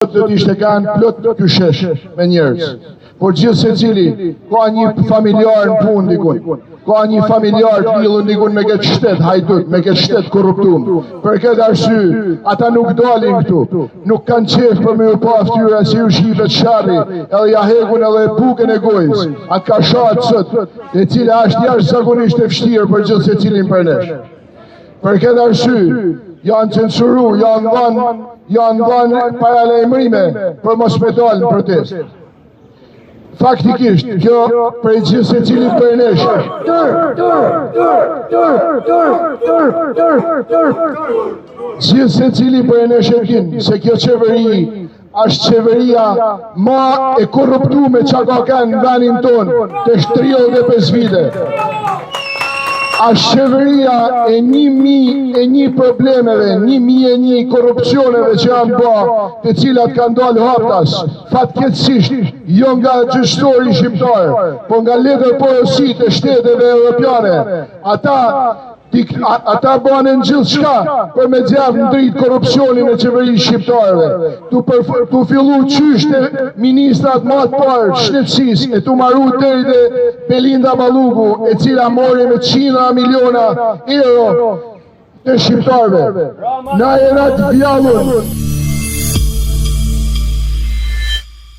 Sot do të ishte kanë plot ky shesh me njerëz. Por gjithsecili ka një familjar në punë dikun. Ka një familjar të lidhun dikun me këtë shtet hajdut, me këtë shtet korruptum. Për këtë arsye, ata nuk dalin këtu. Nuk kanë qejf për me ju pa ftyra se ju shifet sherri, edhe ja hekun edhe bukën e gojës. Atë kashatë sot, e cila është jashtëzakonisht e vështirë për gjithsecilin prej nesh. Për këtë arsye, janë censuru, janë dhanë, janë dhanë paralajmërime për mos me dalë në protestë. Faktikisht, kjo prej gjithsecilit prej nesh. Gjithsecili prej nesh e din se kjo qeveri është qeveria ma e korruptume që ka kenë në venin tonë tash 35 vite. Është qeveria e 1001 problemeve, 1001 korrupsioneve që janë ba, të cilat kanë dalë haptas, fatkeqësisht, jo nga gjyqësori shqiptar, po nga letërporositë e shteteve europiane. Ata Ata banë gjithçka për me nxjerrë në dritë korrupsionin e qeverisë shqiptarëve, tu, për, tu fillu qysh te ministrat ma të parë të shëndetësisë e tu maru deri te Belinda Balluku, e cila mori me qindra miliona euro të shqiptarëve. Na jena të vjallun.